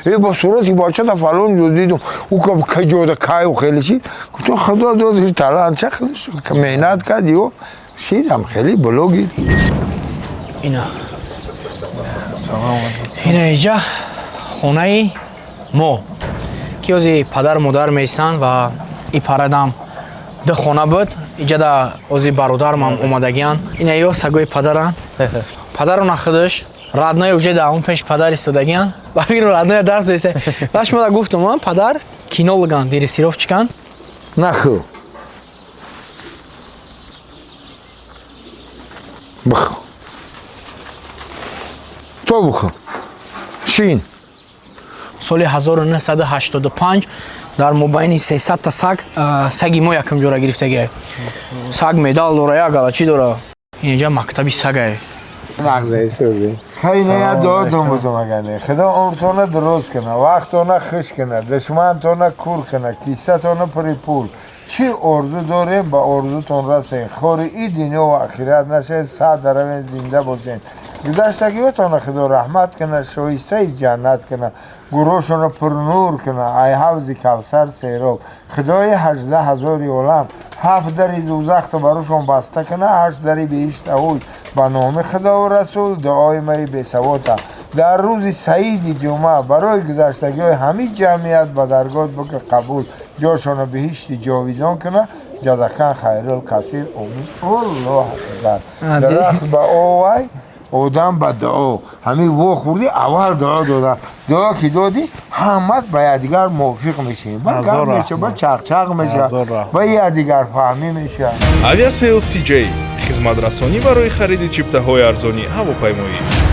Э, ба сурати бачата фалон ҷо дидум, ӯ каҷода каю хеле шид. Гуфтам, худо додиш талант, ча худаш меҳнат кард, ё шидам хеле блогер. Ина. Ина иҷа хонаи мо, ки ози падару модар меистанд ва и парадам ду хона буд. Иҷада ози бародармам омадагиянд. Ина ё сагои падаранд. Падарона худаш родной уже да он пеш падар истодагиянд. Ба фикр родной дарс деса. Ба шумо да гуфтум, падар кинологан, дрессировщикан. Нахӯ, бихӯ, то бихӯ, шин. Соли 1985 дар мобайни 300 та саг саги мо якум ҷора гирифтагиай. Саг медал дора, як галачӣ дора. Инҷа мактаби сагае. Хай, не, дуотон бутум, агане худо умртона дуруст кана, вақтона хуш кана, душмантона кур кана, киссатона пури пул. Чӣ орзу дорем, ба орзутон расен, хори и дунё ва ахират нашед, сад даравен, зинда бошен. Гузаштагиётона худо раҳмат кана, шоистаи ҷаннат кана, гурӯҳшона пурнур кана, ай ҳавзи Кавсар сероб. Худои 18 000 олам ҳафт дари дузахта барошон баста кана, ҳашт дари беҳишта ҳуй. Ба номи худову расул дуои маи бесавота дар рӯзи саиди ҷумъа барои гузаштагиҳои ҳамин ҷамъият ба даргоҳ бука қабул, ҷошона биҳишти ҷовидон кана. Ҷазакан хайрул касир, омин, Аллоҳ акбар. Дарахт ба овай, одам ба дуо. Ҳамин во хӯрдӣ, аввал дуо дода. Дуо ки додӣ, ҳамат ба якдигар мувофиқ мешавем, ба гап меша, ба чақчақ меша, ба якдигар фаҳмӣ меша. Aviasales TJ: хизматрасонӣ барои хариди чиптаҳои арзони ҳавопаймоӣ.